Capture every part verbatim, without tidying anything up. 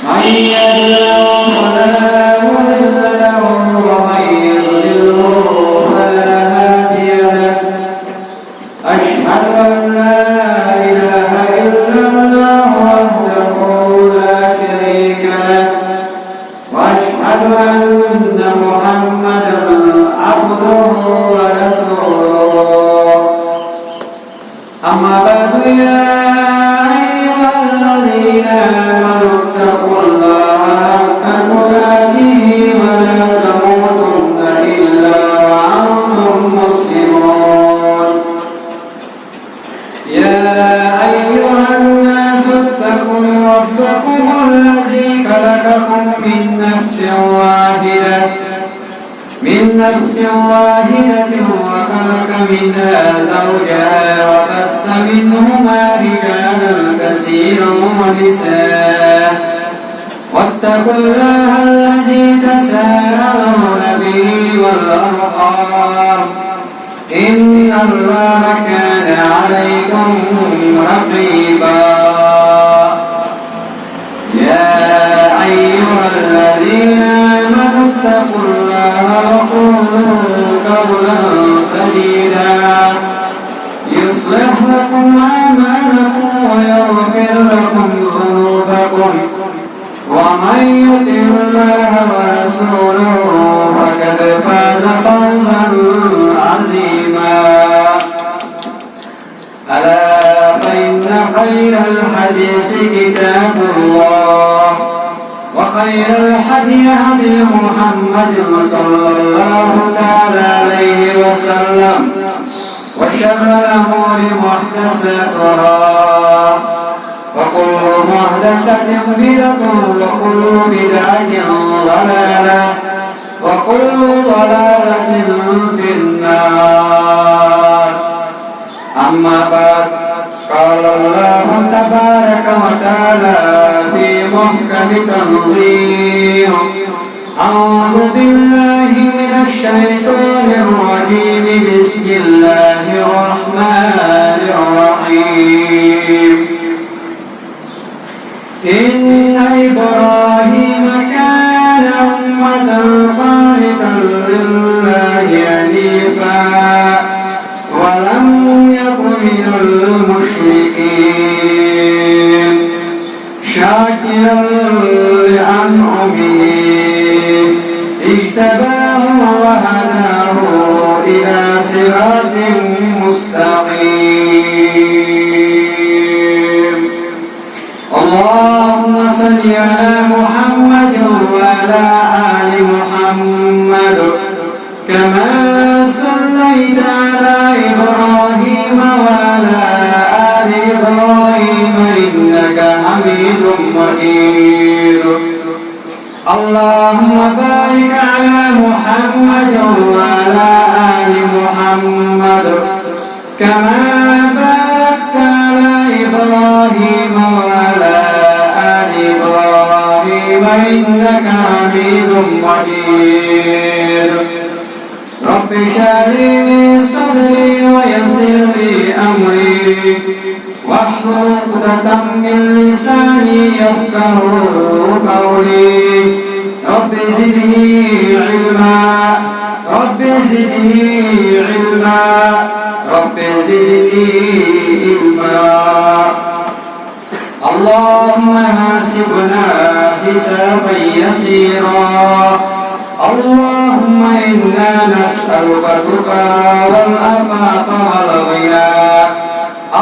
من يهده فلا مضل له ومن يضلله فلا هادي له. أشهد أن لا إله إلا الله وحده لا شريك له، وأشهد أن محمدا عبده ورسوله. أما بعد، يا أيها الذين آمنوا اتقوا الله حق تقاته ولا تموتن إلا وأنتم مسلمون. يا أيها الناس اتقوا ربكم الذي خلقكم من نفس واحدة، من نفس واحدة وخلق منها زوجها وبث منهما رجالا كثيرا ونساء، واتقوا الله الذي تساءلون به والأرحام، إن الله كان عليكم رقيبا. يا أيها الذين آمنوا اتقوا الله وقولوا قولا سديدا، يصلح لكم أعمالكم ويغفر لكم ذنوبكم، ومن يطع الله ورسوله فقد فاز فوزا عظيما. ألا فإن خير الحديث كتاب الله، وخير الهدي هدي محمد صلى الله تعالى عليه وسلم، وشر الأمور محدثاتها، وكل محدثة بدعة، وكل بدعة ضلالة، وكل ضلالة في النار. أما بعد، قال الله تبارك وتعالى في محكم تنزيله: أعوذ بالله من الشيطان الرجيم. بسم الله الرحمن الرحيم. إن إبراهيم كان أمة قانتا لله حنيفا ولم يك من المشركين. شاكرا لأنعمه اجتباه وهداه إلى صراط مستقيم. اللهم صل على محمد وعلى آل محمد كما صليت على إبراهيم وعلى آل إبراهيم إنك حميد مجيد. اللهم بارك على محمد وعلى آل محمد كما باركت على إبراهيم وعلى آل إبراهيم إنك حميد مجيد. رب اشرح لي صدري ويسر لي أمري واحلل عقدة من لساني يفقهوا قولي. رب زدني علما، رب زدني علما، رب زدني علما. اللهم حاسبنا حسابا يسيرا. اللهم إنا نسألك التقى والعفاف والغنى.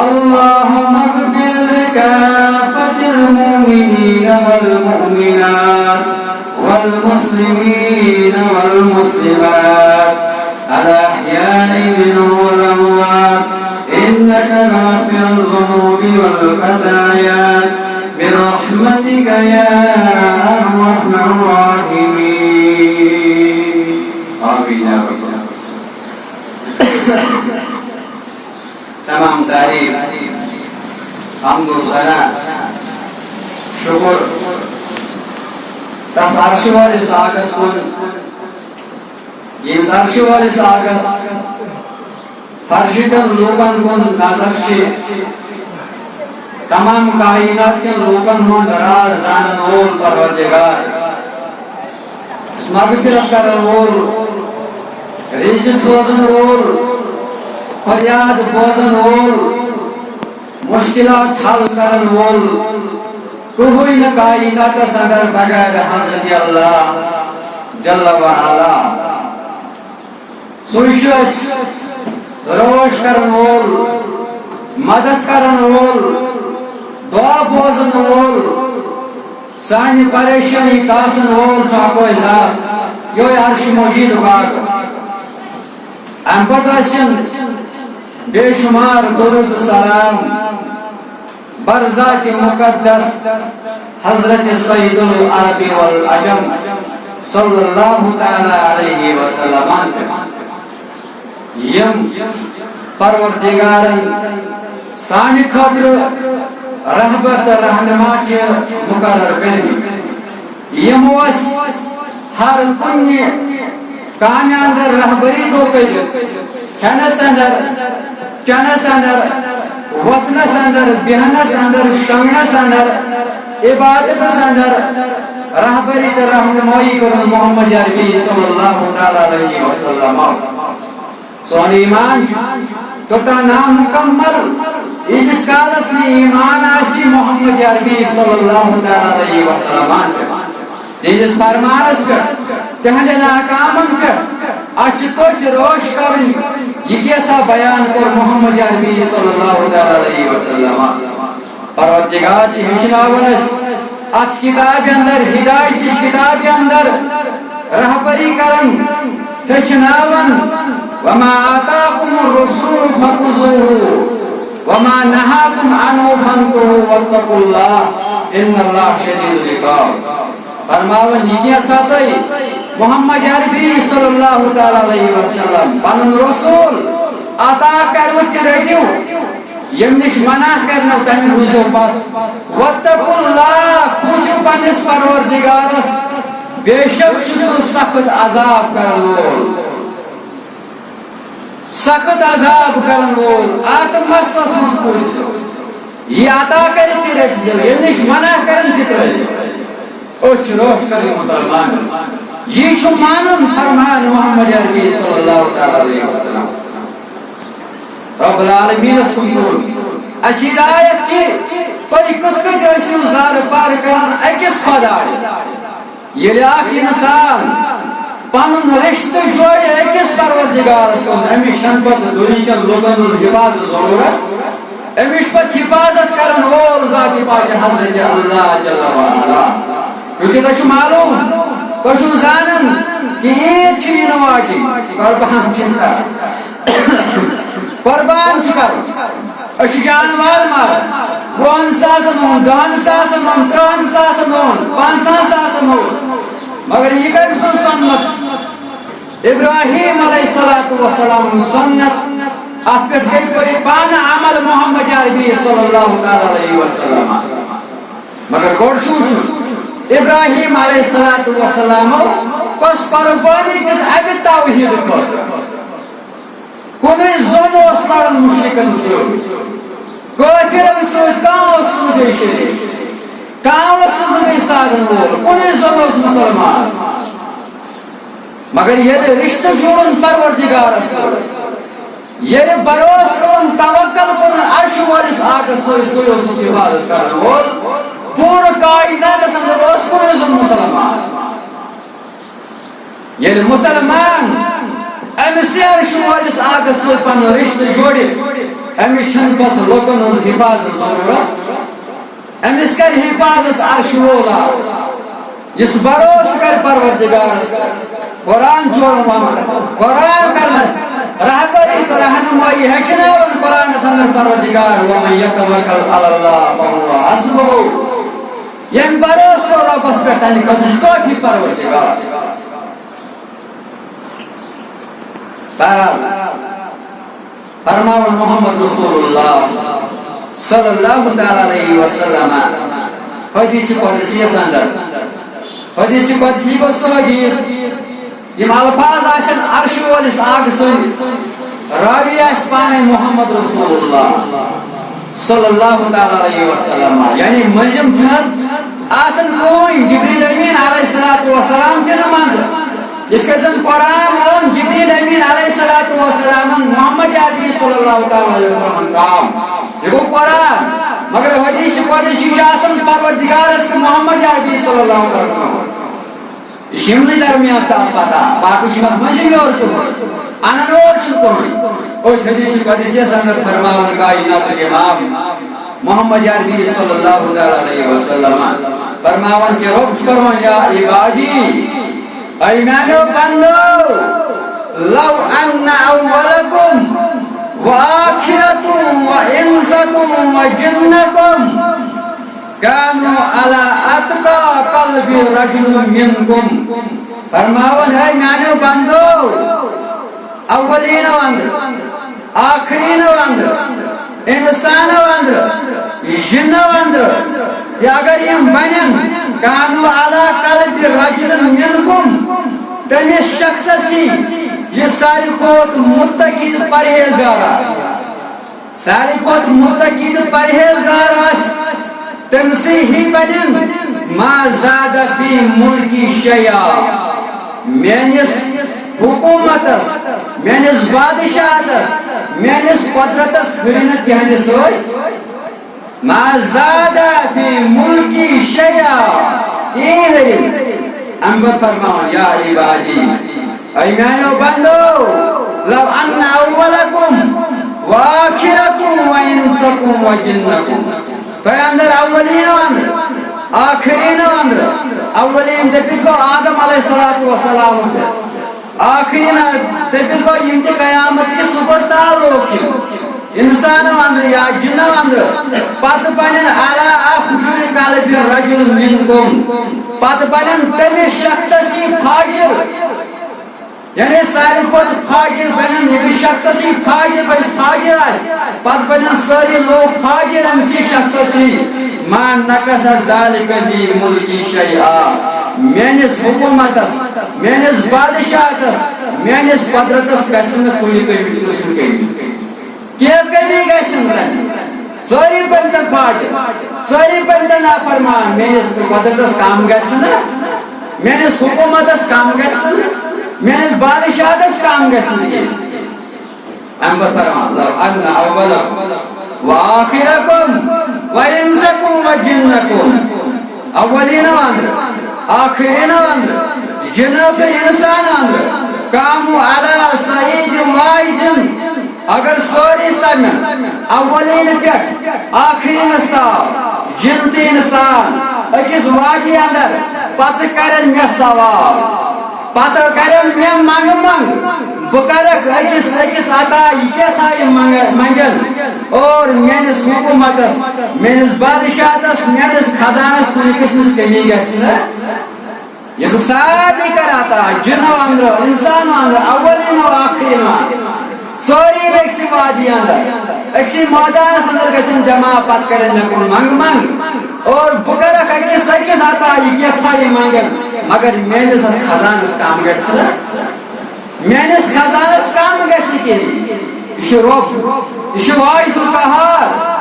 اللهم اغفر لكافة المؤمنين والمؤمنات والمسلمين والمسلمات الأحياء منهم والأموات إنك غافر الذنوب والخطايا برحمتك يا أرحم الراحمين. آمين يا رب. تمام تعریف، حمد و ثنا، شکر تس عرشہِ والِس زاگس کُن، ییٚمِس عرشہِ والِس زاگس فرشہِ کٮ۪ن لوٗکن کُن نظر چھِ۔ تمام کائنات کٮ۪ن لوٗکن ہُنٛد راز زانن وول پروردگار، مغفرت کرن وول، رزق سوزن وول، فریاد بوزن وول، مشکلات حل کرن وول، کٕہٕنۍ نہٕ کائناتس اندر بغیر حضرت اللہ جل و علا۔ سُے چھُ اَسہِ روش کرن وول، مدد کرن وول، دعا بوزن وول، سانہِ پریشٲنی تاسن وول چھُ اکوے ذات، یِہوٚے عرش مجیدُک آقا۔ اَمہِ پتہٕ ٲسِن بے شمار درود سلام بر ذات مقدس حضرت سید العرب والعجم صلی اللہ تعالی علیہ وسلم، یِم پروردگارن سانہِ خٲطرٕ رہبر تہٕ رہنما چھِ مقرر کٔرمٕتۍ۔ یِمو اَسہِ ہر کُنہِ کامہِ اندر رہبری تھوٚو کٔرِتھ، کھٮ۪نس اندر، چٮ۪نس اندر، وۄتھنس اندر، بیہنس اندر، شۄنگنس اندر، عبادتس اندر رہبری تہٕ رہنمائی کٔرمٕژ محمد عربی صلی اللہ تعالی علیہ وسلم۔ سون ایمان چھُ توٚتام نامکمل، ییٖتِس کالس نہٕ ایمان آسہِ محمد عربی صلی اللہ تعالی علیہ وسلم پٮ۪ٹھ، تِہنٛدِس فرمانس پٮ۪ٹھ، تِہنٛدٮ۪ن احکامن پٮ۪ٹھ۔ اَسہِ چھِ تٔتھۍ روش کرٕنۍ، یہِ کیٛاہ سا بیان کوٚر محمد عربی صلی اللہ تعالی علیہ وسلم۔ پروردگار تہِ ہیٚچھناوان اَسہِ اَتھ کِتابہِ اندر، ہدایتٕچ کِتابہِ اندر رہبری کران، ہیٚچھناوان، وما آتاکم الرسول فخذوہ وما نہاکم عنہ فانتہوا واتقوا اللہ ان اللہ شدید العقاب۔ فرماوان، یہِ کینٛہہ ژھا تۄہہِ محمد عربی صلی اللہ تعالی علیہ وسلم، پنُن رسول عطا کرنہٕ تہِ رٔٹِو، ییٚمہِ نِش منع کرنہٕ تَمہِ روٗزِو پتھ۔ واتقوا اللہ، کھوٗژِو پننِس پروردگارس، بے شک چھُ سُہ سخت عذاب کرن وول، سخت عذاب کرن وول۔ اتھ مسلس منٛز کھوٗژِو، یہِ عطا کرِ تہِ رٔٹۍ زیو، ییٚمہِ نِش منع کرن تہِ ترٲے زیو۔ أچھ روش کرٕنۍ مسلمان، یہِ چھُ مانُن فرمان محمد عربی صلی اللہ تعالی علیہ وسلم۔ رب العالمینس کُن تُل اَسہِ ہدایت کہِ تُہۍ کِتھ کٔنۍ ٲسِو زارٕ پار کران أکِس خۄدایس، ییٚلہِ اکھ انسان پنُن رشتہٕ جوڑِ أکِس پروردگارس کُن، أمِس چھنہٕ پتہٕ دُنہِکٮ۪ن لُکن ہُنٛد حفاظت ضروٗرت، أمِس چھُ پتہٕ حفاظت کرن وول ذاتِ پاک حضرت اللہ جل و علا۔ کیونکہ تۄہہِ چھُ معلوم، تۄہہِ چھُو زانان کہِ عیٖد چھِ یِنہٕ واجِنۍ، قربان چھِ کران۔ قربان چھُ کرُن۔ أسۍ چھِ جانوار ماران۔ وُہن ساسن ہُنٛد، دَہن ساسن ہُنٛد، ترٕٛہن ساسن ہُنٛد، پنٛژاہن ساسن ہُنٛد۔ مگر یہِ کٔمۍ سُنٛد سُنت؟ ابراہیم علیہ الصلوۃ والسلام سُنت۔ اتھ پٮ۪ٹھ گٔے پٔرِتھ پانہٕ عمل محمد عربی صلی اللہ تعالی علیہ وسلم۔ مگر گۄڈٕ چھُ وٕچھُن، ابراہیم علیہ الصلوۃ والسلام کۄس قربانی دِژ اَمہِ توحید خٲطرٕ؟ کُنُے زوٚن اوس لڑان مشرکن سۭتۍ، کٲفرن سۭتۍ کانٛہہ اوس نہٕ بیٚیہِ شریٖک، کانٛہہ اوس نہٕ بیٚیہِ ساڑن وول، کُنُے زوٚن اوس مسلمان۔ مگر ییٚلہِ رشتہٕ جوڑُن پروردگارس سۭتۍ، ییٚلہِ بھروسہٕ کوٚرُن، توکل کوٚرُن عرشہِ وٲلِس آقس سۭتۍ، سُے اوسُس عبادت کرن وول، پوٗرٕ کائناتس اندر اوس کُنُے زوٚن مسلمان۔ ییٚلہِ مسلمان أمِس عرشہِ وٲلِس آقس سۭتۍ پنُن رشتہٕ جوڑِ، أمِس چھنہٕ پتہٕ لُکن ہٕنٛز حفاظت ضروٗرت۔ أمِس کرِ حفاظت عرشہِ وول آق۔ یُس بھروسہٕ کرِ پروردگارس، قرآن چھُ وَنان، قرآن کرنس رہبری تہٕ رہنمائی ہیٚچھناوان قرآنس اندر پروردگار، ومن یتوکل علی اللہ فہو حسبہ۔ ییٚمۍ بھروسہٕ کوٚر رۄبس پٮ۪ٹھ، تَمہِ خٲطرٕ چھُ کٲفی پروردگار۔ بہرحال، فرماوان محمد رسول اللہ صلی اللہ تعالی علیہ وسلم حدیث قدسی اندر، حدیث قدسی گوٚو سُہ حدیث، یِم الفاظ آسن عرش وٲلِس آقہٕ سٕنٛدۍ، راوی آسہِ پانے محمد رسول اللہ۔ صلی اللہ تعالیٰ علیہ وسلم۔ یعنی مٔنٛزِم چھُنہٕ آسان کٕہٕنۍ، جبریل امین علیہ الصلوۃ والسلام چھُنہٕ منٛزٕ۔ یِتھ کٔنۍ زن قرآن اوٚن جبریل امین علیہ الصلوۃ والسلام محمد عربی صلی اللہ تعالیٰ علیہ وسلم تام، یہِ گوٚو قرآن۔ مگر حدیث قدسی چھُ آسان پروردگارس تہٕ محمد عربی صلی اللہ علیہ وسلم۔ یہِ چھِ یِمنٕے درمیان تام پتہ، باقٕے چھُنہٕ اَتھ منٛز یِم یورٕ کٕہٕنۍ، اَنَن وول چھُنہٕ کٕہٕنۍ۔ أتھۍ حدیث قدسیَس اندر فرماوان کائناتُک امام محمد عربی صلی اللہ تعالیٰ علیہ وسلم فرماوان کہ رب چھُ فرماوان، یا عبادی، اے میانیو بندو، لو ان اولکم و آخرکم و انسکم و جنکم کانوا علی اتقی قلب رجل منکم۔ فرماوان، ہے میانیو بندو، اولینو اندر، آخرینو اندر، انسانو اندر، جنو اندر، یا اگر یِم بنن، کانوا علی قلب رجل منکم، تٔمِس شخصس ہی، یُس ساروی کھۄتہٕ متقی تہٕ پرہیزگار آسہِ۔ ساروی کھۄتہٕ متقی تہٕ پرہیزگار آسہِ، تٔمۍ سٕے ہی بنن، ما زاد فی ملکی شیئا۔ میٲنِس حکومتس، میٲنِس بادشاہتس، میٲنِس قدرتس ہُرِ نہٕ تِہنٛدِ سۭتۍ۔ ما زاد فی ملکی شیئا، کِہیٖنۍ ہُرِ نہٕ۔ امہِ پتہٕ فرماوان، یا عبادی، اے میانیو بندو، لو ان اولکم و آخرکم و انسکم و جنکم۔ تۄہہِ اندر اولینو اندر، آخرینو اندر، اولین تہِ پٮ۪ٹھ گوٚو آدم علیہ الصلوۃ والسلام پٮ۪ٹھ، آخرین تہِ پٮ۪ٹھ گوٚو یِم تہِ قیامت کہِ صبحس تام لوک یِم انسانو اندر یا جنو اندر، پتہٕ بنن علی افجر قلب رجل منکم، پتہٕ بنن تٔمِس شخصس ہی فاجر۔ یعنی ساروی کھۄتہٕ فاجر بنن، ییٚمِس شخصس ہی فاجر بنہِ، فاجر آسہِ، پتہٕ بنن سٲری لوٗکھ فاجر أمسٕے شخصس ہی۔ ما نقص ذلک من ملکی شیئا، میٲنِس حکومتس، میٲنِس بادشاہتس، میٲنِس قدرتس گژھِ نہٕ کُنہِ قٕسمٕچ کینٛہہ۔ کینٛہہ کمی گژھِ نہٕ تَتہِ۔ سٲری بنتن فاجر، سٲری بنتن نافرمان، میٲنِس قدرتس کم گژھِ نہٕ، میٲنِس حکومتس کم گژھِ نہٕ، میٲنِس بادشاہتس کم گژھِ نہٕ کینٛہہ۔ امہِ پتہٕ فرمان، لو ان اولکم و آخرکم و انسکم و جنکم، اولینو اندر، آخرینو اندر، جنو تہٕ انسانو اندر، قاموا علی صعید واحد، اگر سٲری سمن، اولین پٮ۪ٹھ آخرینس تام، جن تہٕ انسان أکِس وادی اندر، پتہٕ کرن مےٚ سوال، پتہٕ کرن مےٚ منگہٕ منگ، بہٕ کرکھ أکِس أکِس عطا، یہِ کیٛاہ سا یہِ منگ-، منگن، اور میٲنِس حکومتس، میٲنِس بادشاہتس، میٲنِس خزانس کُنہِ قٕسمٕچ کمی گژھِ نہٕ۔ یِم سارنٕے کَرِ عطا، جِنو اندرو، اِنسانو اندرو، اولینو آخرینو، سٲری أکسٕے وادی اندر، أکسٕے مٲدانس اندر گژھن جمع، پتہٕ کرن مےٚ کُن منگ منگ۔ اور بہٕ کرکھ أکِس أکِس عطا، یہِ کیٛاہ سا یہِ منگن، مگر میٲنِس اَتھ خزانس کم گژھِ نہٕ۔ میٲنِس خزانس کم گژھِ کینٛہہ۔ یہِ چھُ رۄب، یہِ چھُ واحد القہار،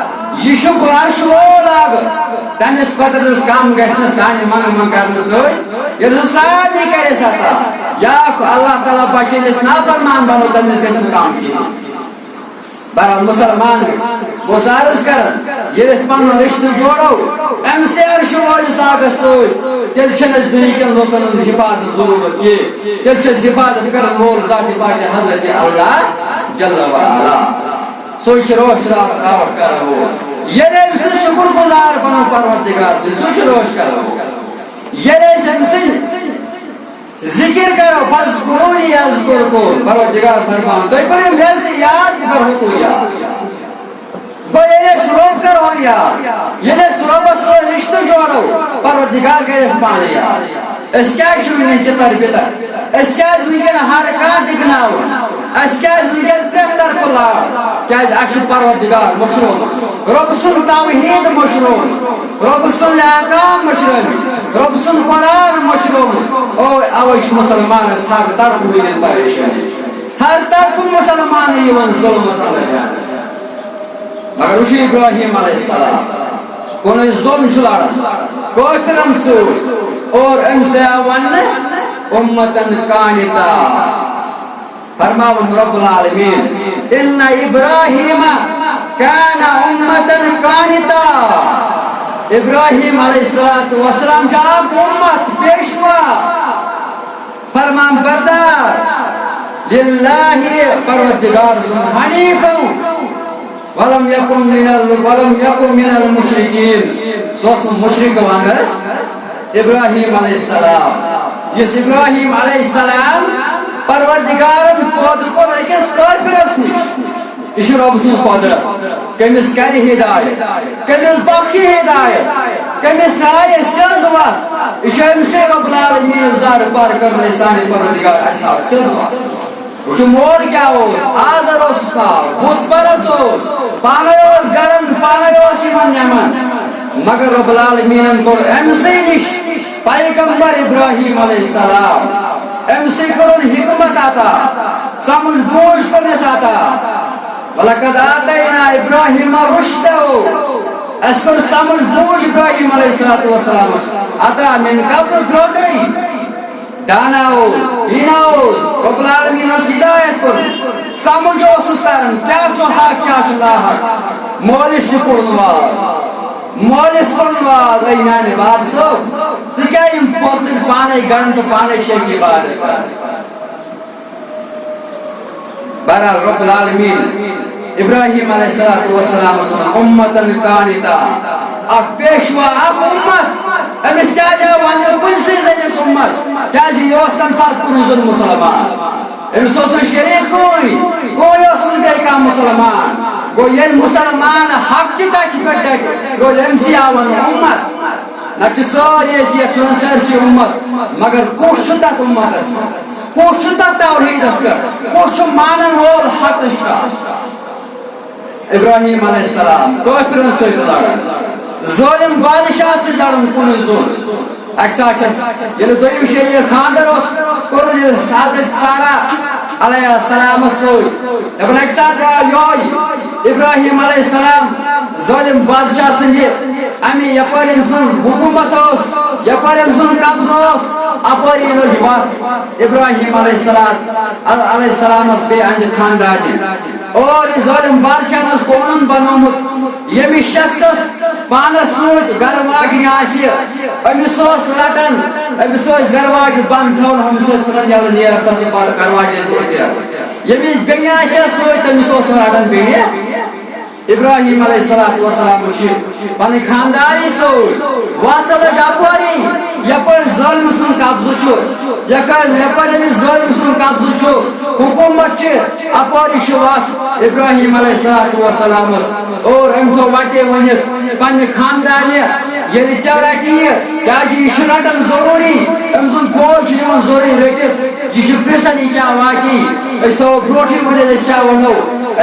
یہِ چھُ عرش وول اکھ۔ تٔمِس قدرتس کم گژھِ نہٕ سانہِ منٛگہٕ منٛگہٕ کرنہٕ سۭتۍ۔ ییٚلہِ سُہ سارنٕے کرِ اَسہِ عطا، یا اللہ تعالیٰ بچٲیِن أسۍ نافرمان بنو، تٔمِس گژھِ نہٕ کم کینٛہہ۔ بہرحال مسلمان، بہٕ اوسُس عرض کران، ییٚلہِ أسۍ پنُن رشتہٕ جوڑو أمۍ سٕے عرشہِ وٲلِس آقس سۭتۍ، تیٚلہِ چھَنہٕ اَسہِ دُنہِکٮ۪ن لوٗکن ہٕنٛز حفاظت ضروٗرت کینٛہہ۔ تیٚلہِ چھِ اَسہِ حفاظت کرن وول ذاتِ پاک حضرت اللہ جل و علا۔ سُے چھُ روش راوٹھ کرن وول۔ ییٚلہِ أمۍ سٕنٛز شُکر گُزار بنو پروردگار سٕنٛز، سُہ چھُ روش کرن وول۔ ییٚلہِ أسۍ أمۍ سٕنٛدۍ ذکر کرو، فاذکرونی اذکرکم، پروردگار فرمان، تُہۍ کٔرِو مےٚ سۭتۍ یاد، بہٕ کرہو تُہۍ یاد۔ گوٚو ییٚلہِ أسۍ رۄب کرہون یاد، ییٚلہِ أسۍ رۄبس سۭتۍ رشتہٕ جوڑو، پروردگار کرِ اَسہِ پانہٕ یاد۔ أسۍ کیازِ چھِ وٕنکیٚن چِتر بِتر؟ أسۍ کیازِ وٕنکیٚن ہر کانٛہہ دِگناوُن؟ اَسہِ کیازِ وٕنکیٚن پرٛٮ۪تھ طرفہٕ لار؟ کیازِ اَسہِ چھُ پروردگار مٔشرومُت، رۄب سُنٛد توحید مٔشرومُت، رۄب سُنٛد احکام مٔشرٲومٕتۍ، رۄب سُنٛد قرآن مٔشرومُت۔ او، اوے چھُ مسلمانس ہر طرفہٕ وٕنکیٚن پریشٲنی، ہر طرفہٕ مسلمان یِوان ظلمس اندر۔ مگر وٕچھِو ابراہیم علیہ السلام، کُنُے زوٚن چھُ لڑان کٲفرن سۭتۍ، اور أمۍ سۭتۍ آو وننہٕ امتن قانتا۔ فرماوان رب العالمین، ان ابراہیم کان امتن قانتا۔ ابراہیم علیہ الصلوۃ والسلام چھُ اکھ امت، پیشوا، فرمان بردار، للہ، پروردگار سُنٛد، حنیفا، ولم یکن من ال-، ولم یکن من المشرکین۔ سُہ اوس نہٕ مشرک وانگر۔ ابراہیم علیہ السلام، یُس ابراہیم علیہ السلام پروردگارن پٲدٕ کوٚر أکِس کٲفرس نِش، یہِ چھُ رۄب سٕنٛز قۄدرت، کٔمِس کرِ ہدایت، کٔمِس بخشہِ ہدایت، کٔمِس ہایہِ سیٚز وتھ۔ یہِ چھُ أمۍ سٕے رۄب العالمیٖنَس زارٕ پار کرنَے سانہِ پروردگار اَسہِ ہاو سیٚز وتھ۔ وٕچھِو، مول کیٛاہ اوس؟ آزر اوسُس ناو، بُت پرست اوس، پانے اوس گرن، پانے اوس یِمن نِمن، مگر رب العالمینن کوٚر أمۍ سٕے نِش پیغمبر ابراہیم علیہ السلام، أمۍ سٕے کوٚرُن حکمت عطا، سمجھ بوٗجھ کوٚرنس عطا۔ ولقد آتینا ابراہیم رشدہ، اَسہِ کوٚر سمجھ بوٗجھ ابراہیم علیہ الصلوۃ والسلامس عطا من قبل، برونٹھٕے۔ دانا اوس، بینا اوس، رب العالمین اوس ہدایت کوٚرمُت، سمجھ اوسُس تران کیٛاہ چھُ حق، کیٛاہ چھُ ناحق۔ مٲلِس تہِ پوٚرُن واز، مٲلِس پوٚرُن واز، اے میانہِ باب صٲب، ژٕ کیٛاہ یِم پۄتٕلۍ پانے گنٛڈان تہٕ پانے شیخ عبادت کران؟ بہرحال، رب العالمین ابراہیم علیہ الصلوۃ والسلام سُنٛد امتن قانتا، اکھ پیشوا، اکھ امت۔ أمِس کیٛازِ آو وننہٕ کُنسٕے زٔنِس امت؟ کیٛازِ یہِ اوس تمہِ ساتہٕ کُنُے زوٚن مسلمان۔ أمِس اوس نہٕ شریٖک کٕہٕنۍ، کٕہٕنۍ اوس نہٕ بیٚیہِ کانٛہہ مسلمان۔ گوٚو، ییٚلہِ مسلمان حق چہِ کتھِ پٮ۪ٹھ ڈکہِ، روزِ أمسٕے آو وننہٕ امت۔ نتہٕ چھِ سٲری أسۍ یژھان سٲرسٕے امت، مگر کُس چھُ تتھ امتس منٛز؟ کُس چھُ تتھ توحیدس پٮ۪ٹھ؟ کُس چھُ مانن وول حقس پٮ۪ٹھ؟ ابراہیم علیہ السلام کٲفرن سۭتۍ لڑان، ظٲلم بادشاہ سۭتۍ لڑان کُنُے زوٚن۔ اکہِ ساتہٕ چھس، ییٚلہِ دوٚیِم شریٖک خانٛدر اوس کوٚرمُت حضرت سارا علیہ السلامس سۭتۍ، دپان، اکہِ ساتہٕ درٛاو یِہوٚے ابراہیم علیہ السلام ظٲلم بادشاہ سٕنٛدِ اَمہِ یپٲرۍ أمۍ سٕنٛز حکوٗمت ٲس، یپٲرۍ أمۍ سُنٛد قبضہٕ اوس، اپٲری لٔج وَتھ ابراہیم علیہ السلام، علیہ السلامس بیٚیہِ أہنٛدِ خاندارنہِ۔ اور یہِ ظٲلم بادشاہن اوس قونوٗن بنوومُت، ییٚمِس شخصس پانس سۭتۍ گرٕ واجنہِ آسہِ، أمِس اوس رٹان، أمِس ٲسۍ گرٕ واجہِ بنٛد تھاوان، أمِس ٲسۍ ژھٕنان یَلہٕ، نیر سا تہِ پتہٕ گرٕ واجنہِ سۭتۍ۔ ییٚمِس بیٚنہِ آسہِ ہا سۭتۍ، تٔمِس اوس نہٕ رٹان بیٚنہِ۔ ابراہیم علیہ الصلوۃ والسلام چھِ پنٕنۍ خانداری سۭتۍ وتھ لٔج اپٲری، یپٲرۍ ظٲلمہٕ سُنٛد قبضہٕ چھُ، یپٲرۍ، یپٲرۍ أمِس ظٲلمہٕ سُنٛد قبضہٕ چھُ، حکوٗمت چھِ، اپٲری چھِ وتھ ابراہیم علیہ الصلوۃ والسلامس۔ اور أمۍ تھوٚو وتے ؤنِتھ پننہِ خاندارنہِ، ییٚلہِ ژےٚ رٹہِ یہِ، کیازِ یہِ چھُ رٹان ضروٗری، أمۍ سُنٛد فوج چھُ یِوان ضروٗری رٔٹِتھ۔ یہِ چھُ پرژھان، یہِ کیٛاہ واقعی؟ أسۍ تھاوو برونٹھٕے ؤنِتھ، أسۍ کیٛاہ وَنو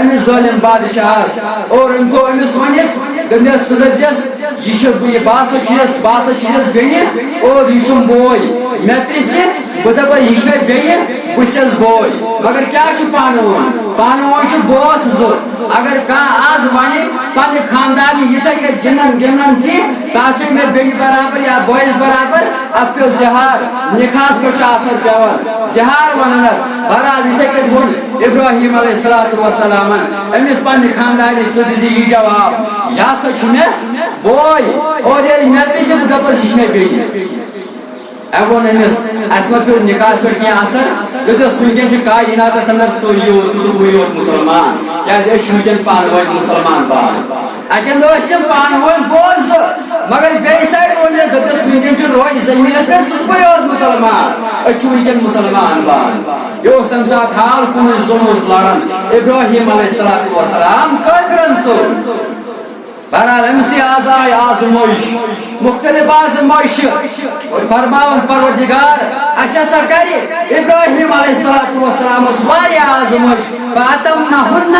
أمِس ظٲلِم بادشاہَس؟ اور أمۍ تھوٚو أمِس ؤنِتھ، دوٚپنَس، ژٕ دٔپزٮ۪س، یہِ چھُ، یہِ بہٕ ہسا چھُس، بہٕ ہسا چھُس بیٚنہِ، اور یہِ چھُم بوے۔ مےٚ پرژھِ، بہٕ دَپَس، یہِ چھِ مےٚ بیٚنہِ، بہٕ چھَس بوے۔ مگر کیٛاہ چھُ پانہٕ ؤنۍ؟ پانہٕ ؤنۍ چھُ بٲژ زٕ۔ اگر کانٛہہ آز وَنہِ پننہِ خاندارنہِ یِتھَے کٔنۍ گِنٛدان گِنٛدان کہِ ژٕ آسے مےٚ بیٚنہِ برابر یا بٲیِس برابر، اَتھ پیوٚو زِہار، نِکاحَس پٮ۪ٹھ چھُ اثر پٮ۪وان، زِہار وَنان اَتھ۔ بہرحال، یِتھَے کٔنۍ ووٚن ابراہیم علیہ الصلوۃ والسلامن أمِس پننہِ خاندارنہِ، ژٕ دِزِ یہِ جواب، یہِ ہسا چھُ مےٚ بوے، اور ییٚلہِ مےٚ پرژھِ، بہٕ دَپَس، یہِ چھِ مےٚ بیٚنہِ۔ أمۍ ووٚن أمِس، اَسہِ ما پیوٚو نِکاحَس پٮ۪ٹھ کینٛہہ اثر؟ دوٚپنَس، وٕنکٮ۪ن چھِ کائناتَس اندر ژٕے یوت، ژٕ تہٕ بٕے یوت مُسلمان، کیٛازِ أسۍ چھِ وٕنکٮ۪ن پانہٕ ؤنۍ مُسلمان باے۔ اَتٮ۪ن ٲسۍ تِم پانہٕ ؤنۍ بوز زٕ، مگر بیٚیہِ سایڈٕ ووٚن مےٚ، دوٚپنَس، وٕنکٮ۪ن چھِ روزِ زٔمیٖنَس پٮ۪ٹھ ژٕ تہٕ بٕے یوت مُسلمان، أسۍ چھِ وٕنکٮ۪ن مُسلمان باے۔ یہِ اوس تَمہِ ساتہٕ حال، کُنُے زوٚن اوس لڑان ابراہیم علیہ الصلوۃ والسلام کٲفرَن سۭتۍ۔ بہرحال، أمۍ سٕے آز آے آزمٲیش، مُختٔلِف آزمٲیشہِ۔ اور فرماوان پروردگار، اَسہِ ہسا کرِ ابراہیم علیہ الصلوۃ والسلامس واریاہ آزمٲیش۔ فَأَتَمَّهُنَّ،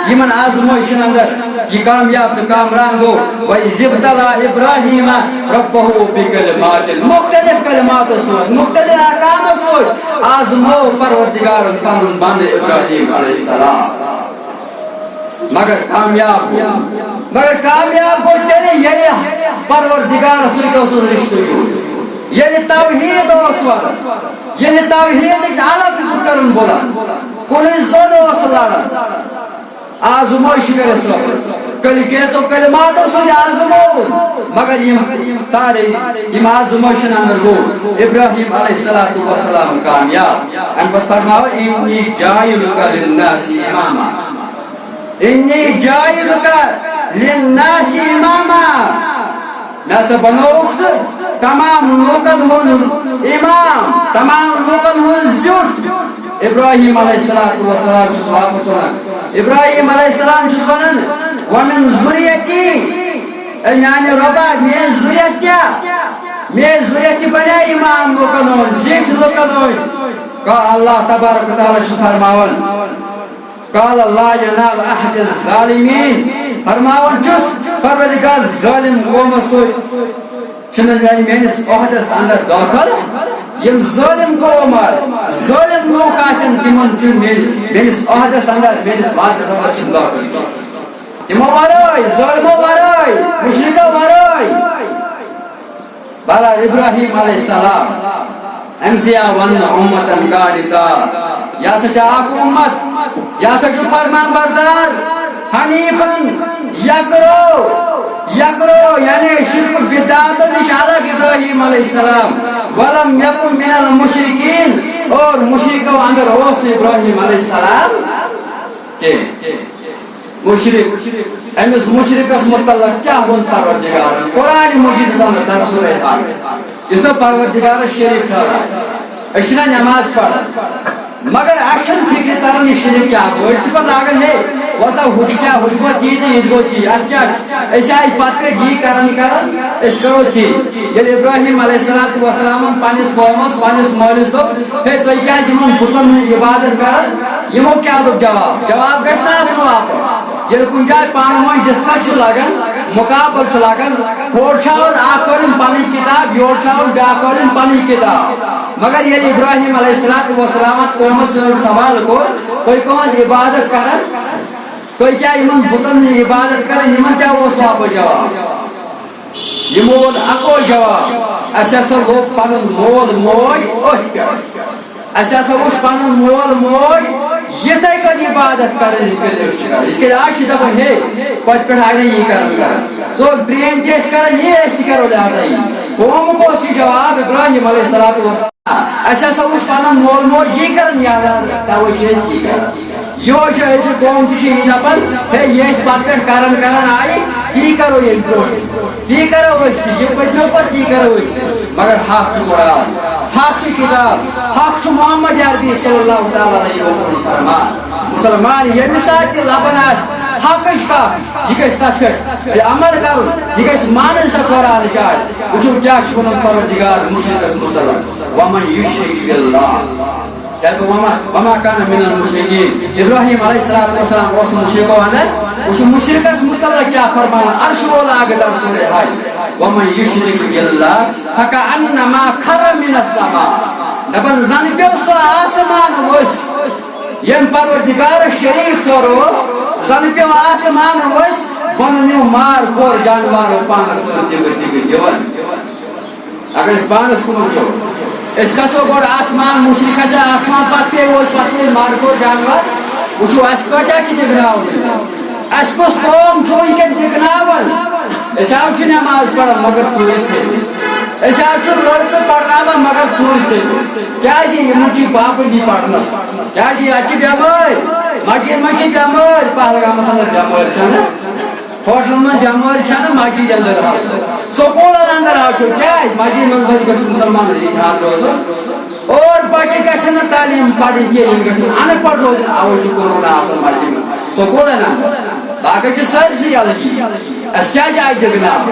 یِمن آزمٲیشن اندر یہِ کامیاب تہٕ کامران گوٚو۔ وَإِذِ ابْتَلَىٰ إِبْرَاهِيمَ رَبُّهُ بِكَلِمَاتٍ، مُختٔلِف کلماتو سۭتۍ، مُختٔلِف احکامو سۭتۍ آزموو پروردگارن پنُن بندٕ ابراہیم علیہ السلام۔ مگر کامیاب گوٚو۔ مگر کامیاب گوٚو تیٚلہِ، ییٚلہِ پروردگارس سۭتۍ اوسُس رشتہٕ جوڑ، ییٚلہِ توحید اوس ورس، ییٚلہِ توحیدٕچ الگ کرُن بُلند، کُنُے زوٚن اوس لڑان۔ آزمٲیش کٔرِتھ صٲب، کٔلۍ کینٛژو کلماتو سۭتۍ آزمووُن، مگر یِم سارے یِم آزمٲیشن اندر گوٚو ابراہیم علیہ الصلوۃ والسلام کامیاب۔ امہِ پتہٕ فرماوو، "انی جاعلک للناس اماما"۔ انی جاعلک للناس اماما۔ مےٚ ہسا بنووُکھ ژٕ تمام لوٗکن ہُنٛد امام، تمام لوٗکن ہُنٛد زیُٹھ۔ ابراہیم علیہ الصلوۃ والسلام چھُس واپس وَنان۔ ابراہیم علیہ السلام چھُس وَنان، "ومن ذریتی"، اے میانہِ رۄبا، میٲنۍ ذُریت کیٛاہ؟ میٲنۍ ذُریت تہِ بنے امام لوٗکن ہُنٛد، زیٹھۍ لوٗکن ہُنٛد۔ کا اللہ تبارک و تعالیٰ چھُ فرماوان، قال لا ینال عہد الظالمین، فرماوان چھُس، پروردگار، ظٲلِم قومس سۭتۍ چھِنہٕ میانہِ، میٲنِس عہدس اندر دٲخل۔ یِم ظٲلِم قوم آسہِ، ظٲلِم لوٗکھ آسن، تِمن چھُنہٕ میٲنِس، میٲنِس عہدس اندر، میٲنِس وعدس اندر چھِنہٕ دٲخل کینٛہہ۔ تِمو ورٲے، ظٲلمو ورٲے، مُشرِکو ورٲے۔ بہرحال، ابراہیم علیہ السلام، أمۍ سٕے آو وننہٕ امتن قانتا۔ یہِ ہسا چھِ اکھ امت، یہِ ہسا چھُ فرمان بردار، حنیفن، یکرو، یکرو یعنی شرک بدعت نِش الگ ابراہیم علیہ السلام۔ ولم یکن من المشرکین، اور مشرکو اندر اوس نہٕ ابراہیم علیہ السلام کینٛہہ۔ مشرک، أمِس مشرکس متعلق کیٛاہ ووٚن پروردگارن؟ قرآن مجیدس اندر در سورہ حق، یُس نہٕ پروردگارس شریک ٹھہران۔ أسۍ چھِنہ نماز پران، مگر اَسہِ چھَنہٕ فکرِ تران یہِ شریک کیٛاہ گوٚو۔ أسۍ چھِ پتہٕ لاگان، ہے، وۄنۍ ژٕ ہُہ تہِ کیٛاہ، ہُہ تہِ گوٚو تی تہٕ یہِ تہِ گوٚو تی۔ اَسہِ کیٛاہ؟ أسۍ آیہِ پتہٕ پٮ۪ٹھ یی کران کران، أسۍ کرو تی۔ ییٚلہِ ابراہیم علیہ الصلوۃ والسلامن پننِس قومس، پننِس مٲلِس دوٚپ، ہے، تُہۍ کیٛازِ یِمن بُتن ہٕنٛز عبادت کران؟ یِمو کیٛاہ دوٚپ جواب؟ جواب گژھِ نہٕ آسُن واپس۔ ییٚلہِ کُنہِ جایہِ پانہٕ ؤنۍ ڈسکس چھُ لگان، مقابلہٕ چھُ لگان، ہورٕ چھُ ہاوان اکھ عٲلِم پنٕنۍ کِتاب، یورٕ چھُ ہاوان بیٛاکھ عٲلِم پنٕنۍ کِتاب۔ مگر ییٚلہِ ابراہیم علیہ الصلوۃ والسلام اتھ قومس سۭتۍ سوال کوٚر، تُہۍ کٕہٕنٛز عبادت کران؟ تُہۍ کیٛاہ یِمن بُتن ہٕنٛز عبادت کران؟ یِمن کیٛاہ اوس واپس جواب؟ یِمو ووٚن اکوے جواب، "اَسہِ ہسا لوٚب پنُن مول موج أتھۍ پٮ۪ٹھ۔ اَسہِ ہسا وُچھ پنُن مول موج یِتھَے کٔنۍ عبادت کران، یِتھ کٔنۍ أسۍ چھِ کران۔ یِتھ کٔنۍ آز چھِ دپان، ہے، پتہٕ پٮ۪ٹھ آیہِ نہٕ یی کران کران۔ سون پرٛٲنۍ تہِ ٲسۍ کران یی، أسۍ تہِ کرو لہذا یی۔" قومُک اوس یہِ جواب ابراہیم علیہ الصلوۃ والسلام۔ اَسہِ ہسا وُچھ پنُن مول موج یی کران، لہذا توے چھِ أسۍ یی کران۔ یِہوٚے چھُ أزیُک قوم تہِ چھُ یی دَپان، ہے، یہِ أسۍ پَتہٕ پٮ۪ٹھ کران کران آیہِ، تی کرو ییٚمہِ برٛونٛٹھ، تی کرو أسۍ تہِ، یہِ پٔتمیو پَتہٕ تی کرو أسۍ تہِ۔ مگر حق چھُ قرآن، حق چھُ کِتاب، حق چھُ محمد عربی صلی اللہ تعالیٰ علیہ وسلم فرمان۔ مُسلمان ییٚمہِ ساتہٕ تہِ لَبان آسہِ حقٕچ کَتھ، یہِ گژھِ تَتھ پٮ۪ٹھ عمل کَرُن، یہِ گژھِ مانٕنۍ سۄ قرآنٕچ آیت۔ وٕچھِو کیٛاہ چھُ وَنان پروردگار مُشرِکَس مُتعلق، "وَمَن یُشرِک بِاللہ"۔ کیٛازِ گوٚو وما، وما کان من المشرکین؟ ابراہیم علیہ الصلوۃ والسلام اوس نہٕ مُشرِکو اندر۔ وٕچھِو مُشرِکس مُتعلق کیٛاہ فرماوان، عرش وول آگہٕ در سورہ حج۔ ومن یشرک باللہ فکأنما خر من السماء۔ دپان زن پیوٚو سُہ آسمان ؤسۍ۔ ییٚمۍ پروردگارس شریک ٹھہرو، زن پیوٚو آسمان ؤسۍ، بۄنہٕ نیوٗ مار کھور جانوارو پانس سۭتۍ دِگہٕ دِگہٕ دِوان۔ اگر أسۍ پانس کُن وٕچھو، أسۍ کھسو گۄڈٕ آسمان، مُشرِک کھسہِ آسمان، پتہٕ پیٚیہِ اوس پتہٕ پیٚیہِ مارکو جانور۔ وٕچھو، اَسہِ کۭتیٛاہ چھِ دِگناوٕنۍ؟ اَسہِ کۄس قوم چھُ وٕنکیٚن دِگناوان؟ أسۍ حظ چھِ نٮ۪ماز پران، مگر ژوٗرِ ژھیٚنۍ۔ أسۍ حظ چھِ لڑکہٕ پرناوان، مگر ژوٗرِ ژھیٚنۍ۔ کیٛازِ؟ یِمن چھِ پابندی پرنس۔ کیٛازِ؟ یتھ چھِ بٮ۪مٲرۍ، مٹین منٛز چھِ بٮ۪مٲرۍ، پہلگامس اندر بٮ۪مٲرۍ چھنہٕ۔ ہوٹلن منٛز بٮ۪مٲرۍ چھنہٕ، مسجدِ اندر آو۔ سکوٗلن اندر آو چھُ۔ کیٛازِ؟ مسجدِ منٛز بچہِ گژھِ مُسلمان ذہین روزُن۔ اور بچہِ گژھِ نہٕ تعلیٖم پرٕنۍ کینٛہہ، یِم گژھن ان پڑھ روزٕنۍ۔ اوے چھُ کورونا آسان مسجدِ منٛز، سکوٗلن اندر۔ باقٕے چھِ سٲرسٕے یلہٕ۔ اَسہِ کیٛازِ آیہِ دِگہٕ ناو؟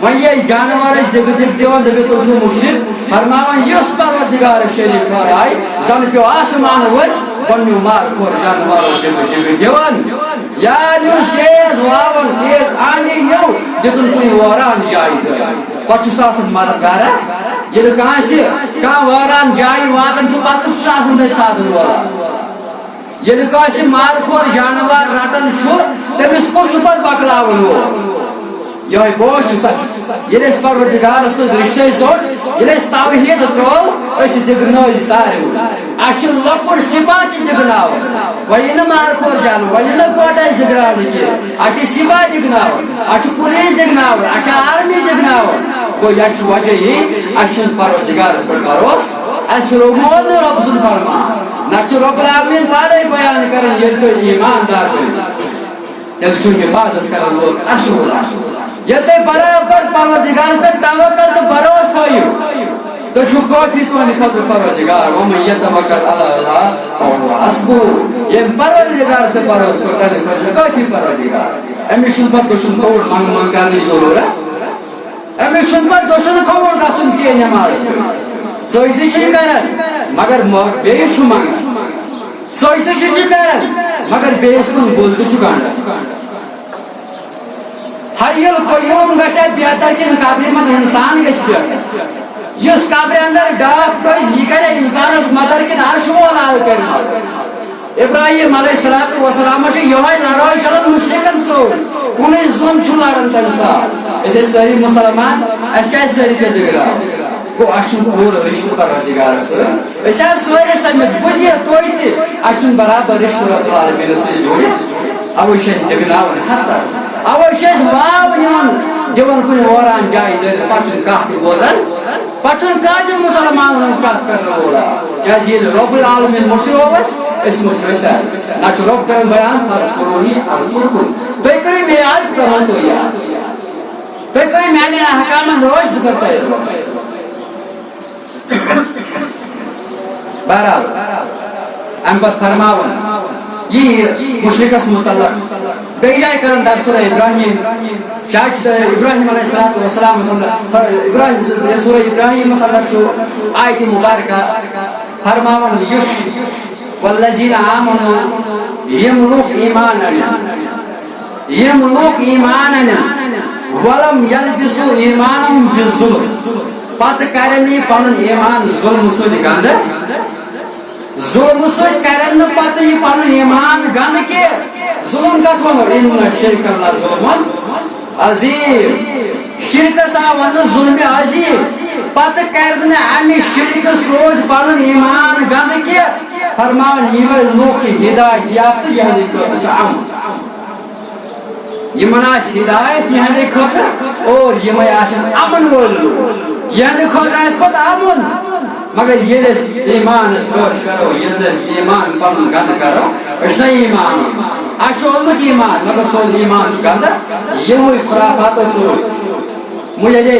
وۄنۍ ییٚلہِ جانور ٲسۍ دِگہٕ دِگہٕ دِوان، دٔپِو تُہۍ چھِو مُشرِک۔ فرماوان، یُس پروردگار شریٖف ٹھہرایہِ، زن پیوٚو آسمان ؤسۍ، بۄنہٕ نیوٗ مار کھور جانورو دِگہٕ دِگہٕ دِوان۔ یا نیوٗ تیز واوُن، تیز آندھی نیوٗ، دِتُن کُنہِ وٲران جایہِ تہٕ پتہٕ چھُ سُہ آسان مددگارا۔ ییٚلہِ کٲنٛسہِ کانٛہہ وٲران جایہِ واتان چھُ، پتہٕ کُس چھُ آسان تَتہِ سادن وٲران؟ ییٚلہِ کٲنٛسہِ مارٕ خور جانوار رٹان چھُ، تٔمِس کُس چھُ پتہٕ بکلاوُن وول؟ یِہوٚے بوج چھُ سا۔ ییٚلہِ أسۍ پروردگارس سۭتۍ رشتے ژوٚٹ، ییٚلہِ أسۍ توحید ترٛوو، أسۍ چھِ دِگنٲوۍ سارے۔ اَسہِ چھُ لۄکُٹ سِپاہ تہِ دِگناوُن۔ وۄنۍ یہِ نہٕ مارٕ خور جانوار، وۄنۍ یہِ نہٕ گوٹے زِگرانہٕ کینٛہہ۔ اَسہِ چھِ سِپاہ دِگناوُن، اَسہِ چھُ پُلیٖس دِگناوُن، اَسہِ چھُ آرمی دِگناوُن۔ گوٚو، یہِ چھُ وجہ یی، اَسہِ چھُنہٕ پروردگارس پٮ۪ٹھ بھروسہٕ۔ اَسہِ روٚمو نہٕ رۄب سُنٛد فرمان، نَتہٕ چھُ رۄب العالمین پانے بیان کران، ییٚلہِ تُہۍ ایماندار بٔنِو، تیٚلہِ چھُ حفاظت کرن وول اَسہِ وول۔ ییٚلہِ تُہۍ برابر پروردگارس پٮ۪ٹھ توکل تہٕ بھروسہٕ تھٲیِو، تُہۍ چھِو کٲفی تُہنٛدِ خٲطرٕ پروردگار۔ وَمَن یَتَوَکَّل عَلَى اللَّهِ فَهُوَ حَسْبُهُ۔ ییٚمۍ پروردگارس پٮ۪ٹھ بھروسہٕ کوٚر، تٔمِس چھُ کٲفی پروردگار۔ أمِس چھُنہٕ پتہٕ دٔچھُن کھووُر منٛگہٕ منٛگہٕ کرنٕچ ضروٗرت۔ أمِس چھُنہٕ پتہٕ دٔچھُن کھووُر گژھُن کینٛہہ نماز پٔرِتھ۔ سجدٕ چھُ یہِ کران، مگر مۄ-، بیٚیہِ چھُ منٛگان۔ سجدٕ چھُ یہِ کران، مگر بیٚیِس کُن بُز تہِ چھُ گنٛڈان۔ حی القیوم گژھِ ہا بہتر کِنہٕ قبرِ منٛز انسان گژھِ بہتر؟ یُس قبرِ اندر ڈاکھ ترٛٲوِتھ، یہِ کرِ انسانس مدد کِنہٕ عرشہِ وول آو کرِ مدد؟ ابراہیم علیہ الصلوۃ والسلام چھِ یِہوٚے لڑٲے چلان مشرکن سۭتۍ۔ کُنُے زوٚن چھُ لڑان تَمہِ ساتہٕ۔ أسۍ ٲسۍ سٲری مُسلمان، اَسہِ کیٛازِ سٲری تیٚلہِ بِگڑاو؟ گوٚو، اَسہِ چھُنہٕ پوٗرٕ رِشتہٕ پروردگارَس سۭتۍ۔ أسۍ آسہٕ سٲری سٔمِتھ، بہٕ تہِ، تُہۍ تہِ، اَسہِ چھُنہٕ برابر رِشتہٕ رۄب العالمیٖنَس سۭتۍ جوڑِتھ۔ اَوَے چھِ أسۍ ڈِگناوان ہر طرفہٕ۔ اَوَے چھِ أسۍ واو نِوان، دِوان کُنہِ وٲران جایہِ دٲرِتھ، پَتہٕ چھُنہٕ کانٛہہ تہِ بوزان۔ پتہٕ چھُنہٕ کانٛہہ تہِ مُسلمان سٕنٛز کتھ کرن وول۔ کیازِ ییٚلہِ رۄب العالمین مٔشروو اَسہِ، أسۍ مٔشرٲے سارے۔ نہ چھُ رۄب کران بیان، "فاذکرونی اذکرکم"۔ تُہۍ کٔرِو مےٚ یاد، بہٕ کرو تُہۍ یاد۔ تُہۍ کٔرِو میانٮ۪ن احکامن رٲچھ، بہٕ کرٕ تۄہہِ رٲچھ۔ بہرحال، امہِ پتہٕ فرماوان یہِ مُشرِکس مُتعلق بیٚیہِ جایہِ کران درس سورہ ابراہیم۔ شاید چھُ تۄہہِ ابراہیم علیہ الصلوۃ والسلام، ابراہیم، سورہ ابراہیمس اندر چھُ آیت مبارکہ فرماوان، یُس والذین آمنوا، یِم لوٗکھ ایمان انن، یِم لوٗکھ ایمان انن، ولم یلبسوا ایمانہم بالظلم، پتہٕ کرن یہِ پنُن ایمان ظلمہٕ سۭتۍ گنٛدٕ۔ ظلمہٕ سۭتۍ کرن نہٕ پتہٕ یہِ پنُن ایمان گنٛدٕ کینٛہہ۔ ظلم کتھ ونو؟ ان الشرک لظلم عظیم۔ شرکس آو وننہٕ ظلم عظیم۔ پتہٕ کرِ نہٕ امہِ شرکہٕ سۭتۍ پنُن ایمان گنٛدٕ کینٛہہ۔ فرماوان، یِمے لوٗکھ چھِ ہدایت یافتہٕ، یِہنٛدِ خٲطرٕ چھُ امن۔ یِمن آسہِ ہدایت یِہنٛدِ خٲطرٕ، اور یِمے آسن امن وٲلۍ لوٗکھ۔ یِہنٛدِ خٲطرٕ آسہِ پتہٕ امن۔ مگر ییٚلہِ أسۍ ایمانس رٲچھ کرو، ییٚلہِ أسۍ ایمان پنُن گنٛدٕ کرو، أسۍ چھِنہ ایمان انان۔ اَسہِ چھُ اوٚنمُت ایمان، مگر سون ایمان چھُ گنٛدٕ یِموٕے خرافاتو سۭتۍ۔ مُجرے،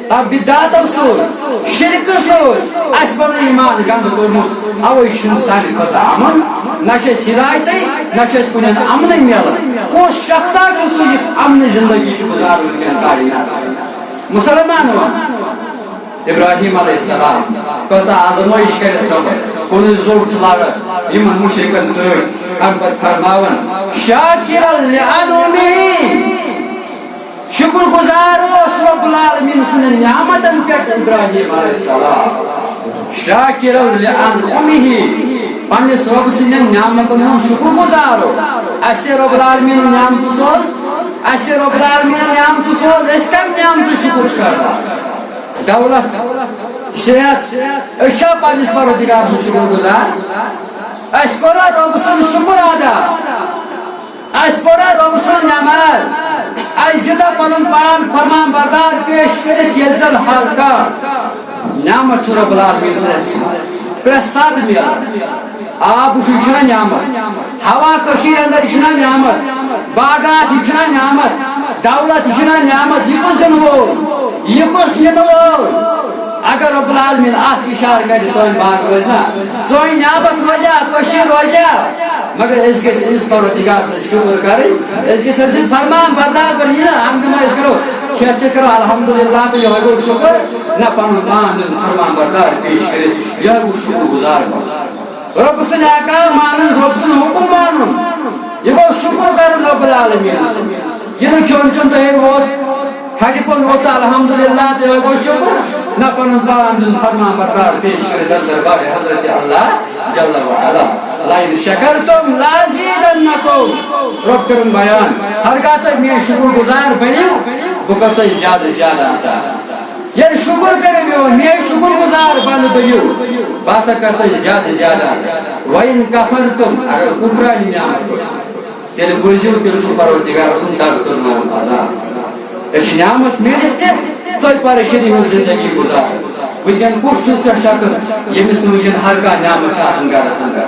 تَتھ بدعتو سۭتۍ، شرکہٕ سۭتۍ اَسہِ پَنُن ایمان گنٛدٕ کوٚرمُت، اَوَے چھُنہٕ سانہِ خٲطرٕ اَمُن، نہ چھِ اَسہِ ہدایتٕے، نہ چھِ اَسہِ کُنہِ اَمنٕے میلان۔ کُس شخصا چھُ سُہ یُس اَمنٕچ زندگی چھُ گُزاران وٕنکٮ۪ن کائناتَس منٛز؟ مُسلمان وَن، ابراہیم علیہ السلام کۭژاہ آزمٲیِش کٔرِتھ سَبٕر، کُنُے زوٚٹ چھُ لڑان یِمَن مُشرِکَن سۭتۍ، اَمہِ پَتہٕ فرماوان، شاکرا لِانعُمِہ۔ شُکُر گُزار اوس رۄب العالمیٖن سٕنٛدٮ۪ن نعمتن پٮ۪ٹھ ابراہیم علیہ السلام۔ شاکرا لِانعُمِہ، پننِس رۄب سٕنٛدٮ۪ن نعمتن ہُنٛد شُکُر گُزار اوس۔ اَسہِ رۄب العالمیٖن نعمتہٕ سوز، اَسہِ رۄب العالمیٖن نعمتہٕ سوز، أسۍ کَمہِ نعمتہٕ شُکُر چھِ کران؟ دولت، صحت، أسۍ چھا پننِس پروردگار سُنٛد شُکُر گُزار؟ اَسہِ کوٚرا رۄب سُنٛد شُکُر ادا؟ اَسہِ پٔرا رۄب سٕنٛز نٮ۪ماز، اَسہِ دِژا پنُن پان فرمان بردار پیش کٔرِتھ، ییٚلہِ زن ہر کانٛہہ نعمت چھُ رۄب العالمیٖن سٕنٛز اَسہِ پرٛٮ۪تھ ساتہٕ میلان۔ آب وٕچھُن، یہِ چھُنہ نعمت؟ ہوا کٔشیٖرِ اندر، یہِ چھُنہ نعمت؟ باغات، یہِ چھُنہ نعمت؟ دولت، یہِ چھُنہ نعمت؟ یہِ کُس دِنہٕ وول؟ یہِ کُس نِنہٕ وول؟ اگر رۄب العالمیٖن اکھ اِشارٕ کرِ، سٲنۍ باغ روزِ نا، سٲنۍ نعمت روزِ ہا، کٔشیٖر روزِ ہا، مگر أسۍ گٔژھۍ أمِس پروردگار سُنٛد شُکُر کرٕنۍ، أسۍ گٔژھۍ أمۍ سٕنٛدۍ فرمان بردار بنٕنۍ۔ یہِ نہٕ ہنگہٕ منٛگہٕ أسۍ کرو، کھٮ۪تھ چٮ۪تھ کرو الحمدللہ تہٕ یِہوٚے گوٚو شُکُر، نہ، پنُن پان دیُن فرمان بردار پیش کٔرِتھ، یِہوٚے گوٚو شُکُر گُزار بنُن۔ رۄب سٕنٛدۍ احکام مانٕنۍ، رۄب سُنٛد حُکُم مانُن، یہِ گوٚو شُکُر کرُن رۄب العالمیٖن سُنٛد۔ یہِ نہٕ کھیوٚن چیوٚن تۄہہِ ووت، ہَٹہِ پوٚن ووت تہٕ الحمدللہ تہٕ یِہوٚے گوٚو شُکُر، نہ، پنُن پان دیُن فرمان بردار پیش کٔرِتھ در دربارِ حضرت اللہ جل وعلا۔ لئن شکرتم لازیدنکم۔ رۄب کٔرٕن بیان، ہرگاہ تُہۍ میٲنۍ شُکر گُزار بٔنِو، بہٕ کَرٕ تۄہہِ زیادٕ زیادٕ عطا۔ ییٚلہِ شُکر کٔرِو میون، میٲنۍ شُکر گُزار بنہٕ بٔنِو، بہٕ ہسا کَرٕ تۄہہِ زیادٕ زیادٕ عطا۔ وَإِن كَفَرْتُمْ، اگر کُفرانہِ نعمت کوٚر، تیٚلہِ بوٗزِو، تیٚلہِ چھُ پروردگار سُنٛد دگ تُلناوُن عذاب۔ أسۍ چھِ نعمت میٖلِتھ تہِ ژٔج پریشٲنی ہٕنٛز زندگی گُزاران۔ وٕنکٮ۪ن کُس چھُ سُہ شخص ییٚمِس نہٕ وٕنکٮ۪ن ہر کانٛہہ نعمت چھِ آسان گرس اندر؟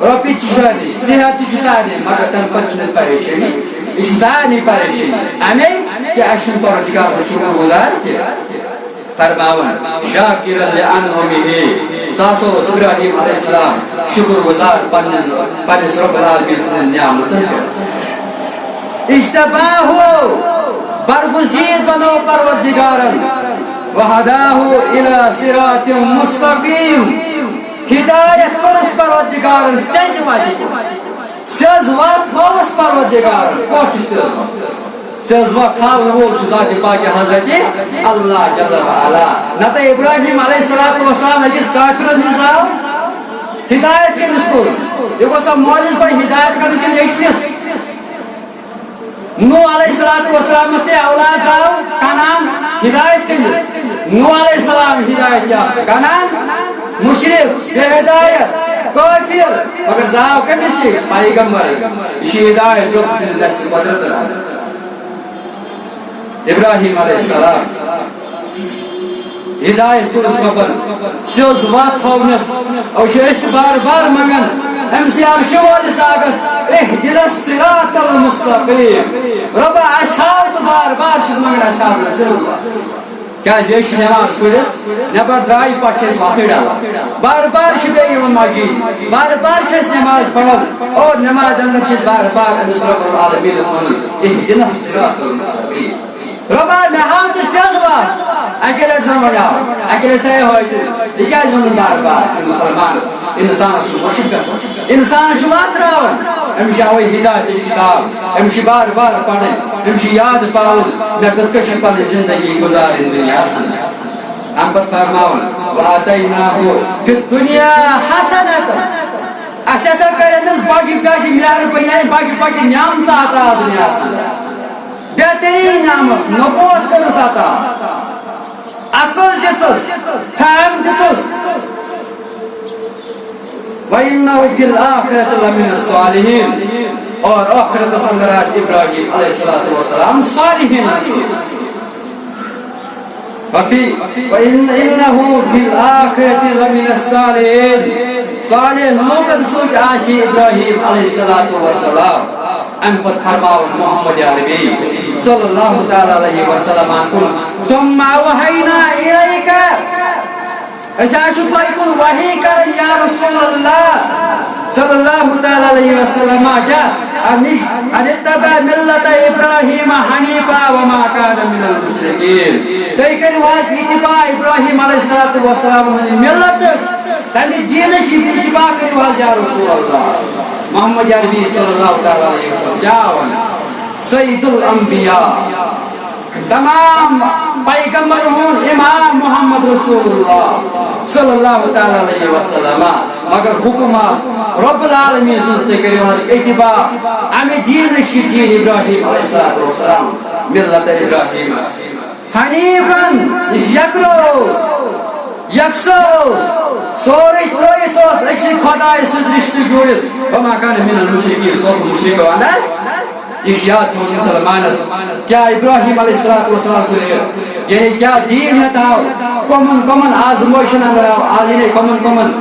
رۄپیہِ تہِ چھِ سارنٕے، صحت تہِ چھُ سارنٕے، مگر تَمہِ پتہٕ چھِنہٕ اَسہِ پریشٲنی۔ یہِ چھِ سارنٕے پریشٲنی اَمے کہِ اَسہِ چھُنہٕ پروردگار سُنٛد شُکر گُزار کینٛہہ۔ فرماوان، شاکرا لانعمہ، سُہ ہسا اوس ابراہیم علیہ السلام شُکر گُزار پننٮ۪ن، پننِس رب العالمین سٕنٛدٮ۪ن نعمتن پٮ۪ٹھ۔ اجتباہ، برگزید بنوو پروردگارن، وہداہ الی صراط مستقیم، ہدایت کٔرٕس پروردگارن سیٚزِ وتہِ۔ سیٚز وتھ ہٲوٕس پروردگارن۔ کۄس چھِ سیٚز وتھ؟ سیٚز وتھ ہاونہٕ وول چھُ ذاتِ پاکِ حضرت اللہ جل وعلا۔ نتہٕ ابراہیم علیہ الصلوۃ والسلام أکِس کافرس نِش آو ہدایت کٔمِس کوٚر؟ یہِ گوٚو سا مٲلِس پٲٹھۍ ہدایت کرُن کِنہٕ نیٚچوِس؟ نوح علیہ الصلوۃ والسلامس تہِ اولاد زاو کنعان، ہدایت کٔمِس؟ نوح علیہ السلام ہدایت یافتہٕ، کنعان مشرک، بے ہدایت، کافر، مگر زاو کٔمِس؟ یہِ پیغمبر۔ یہِ چھُ ہدایت رۄب سٕنٛدِ نفسِ قدرت۔ ابراہیم علیہ السلام ہدایت کوٚرُس رۄبن، سیوٚز وتھ ہٲونس۔ او چھِ أسۍ بار بار منگان أمۍ سٕے عرشہِ وٲلِس آگس، اہدنا الصراط المستقیم۔ رۄبا، اَسہِ ہاو ژٕ۔ بار بار چھِس منگان، اَسہِ ہاو نہٕ سیوٚد وتھ۔ کیازِ أسۍ چھِ نماز پٔرِتھ، نٮ۪بر درٛایہِ پتہٕ چھِ أسۍ وتھٕے ڈلان۔ بار بار چھِ بیٚیہِ یِوان مسجد، بار بار چھِ أسۍ نماز پران اور نماز اندر چھِ أسۍ بار بار أمِس رب العالمینس ونان، اہدنا الصراط المستقیم۔ رۄبا، مےٚ ہاو تہٕ سیٚز وتھ۔ اَکہِ لٹہِ زن وۄنۍ آو، اَکہِ لٹہِ تھایہِ ہٲوِتھ۔ یہِ کیازِ وَنُن بار بار؟ یہِ مُسلمانس، اِنسانس چھُ مُشِک گژھان۔ اِنسانس چھُ وتھ راوان۔ أمِس چھِ اَوَے ہدایتٕچ کِتاب۔ أمِس چھِ بار بار پَرٕنۍ۔ أمِس چھُ یاد پاوُن، مےٚ کِتھ کٔنۍ چھِ پَنٕنۍ زندگی گُزارٕنۍ دُنیاہَس اندر۔ اَمہِ پَتہٕ فرماوُن، وآتَیناہُ فِی الدُّنْیَا حَسَنَةً۔ اَسہِ ہسا کَرِ أمِس بَجہِ بَجہِ مہربٲنی، بَجہِ بَجہِ نعمژٕ عطا دُنیاہَس اندر۔ بہترین نعمت، نبوت کٔرٕس عطا، عقل دِژٕس، فہم دِژٕس۔ وَإِنَّهُ فِی الْآخِرَةِ لَمِنَ الصَّالِحِینَ۔ اور آخرتس اندر آسہِ ابراہیم علیہ الصلوۃ والسلام صالحین آسہِ۔ وفی، وَإِنَّ، إِنَّهُ فِی الْآخِرَةِ لَمِنَ الصَّالِحِینَ۔ صالح لوٗکن سۭتۍ آسہِ ابراہیم علیہ الصلوۃ والسلام۔ اَمہِ پتہٕ فرماوُن محمد عربی صلی اللہ تعالیٰ علیہ وسلم کُن، ثُمَّ أَوْحَیْنَا إِلَیْکَ۔ أسۍ حظ چھِ تۄہہِ کُن وحی کران یا رسول اللہ صلی اللہ تعالیٰ علیہ وسلم، کیا؟ ان، ان اتبع ملت ابراہیم حنیفا وما کان من المشرکین۔ تُہۍ کٔرِو حظ اتباع ابراہیم علیہ الصلوۃ والسلام ہٕنٛز ملت، تَمہِ دیٖنٕچ اتباع کٔرِو حظ یا رسول اللہ۔ محمد عربی صلی اللہ تعالیٰ علیہ وسلم کیا ونان؟ سید الانبیاء، تمام پیغمبر ہُنٛد امام محمد رسول اللہ صلی اللہ تعالیٰ علیہ وسلم۔ مگر حکم آس رب العالمین سُنٛد، تُہۍ کٔرِو حظ اتباع۔ اَمہِ دیٖنٕچ چھِ دیٖن ابراہیم علیہ الصلوۃ والسلام، ملت ابراہیم حنیفن، یُس یکرو اوس، یکسو اوس، سورُے ترٲوِتھ اوس أکسٕے خۄدایہِ سۭتۍ رشتہٕ جوڑِتھ، وما کان من المشرکین، سُہ اوس نہٕ مشرکو اندر۔ یہِ چھُ یاد تھاوُن مُسلمانس۔ کیٛاہ ابراہیم علیہ الصلوۃ والسلام سُنٛد یہِ، یعنی کیٛاہ دیٖن ہیٚتھ آو؟ کمن کمن آزمٲیشن اندر آو، آ، یعنی کمن کمن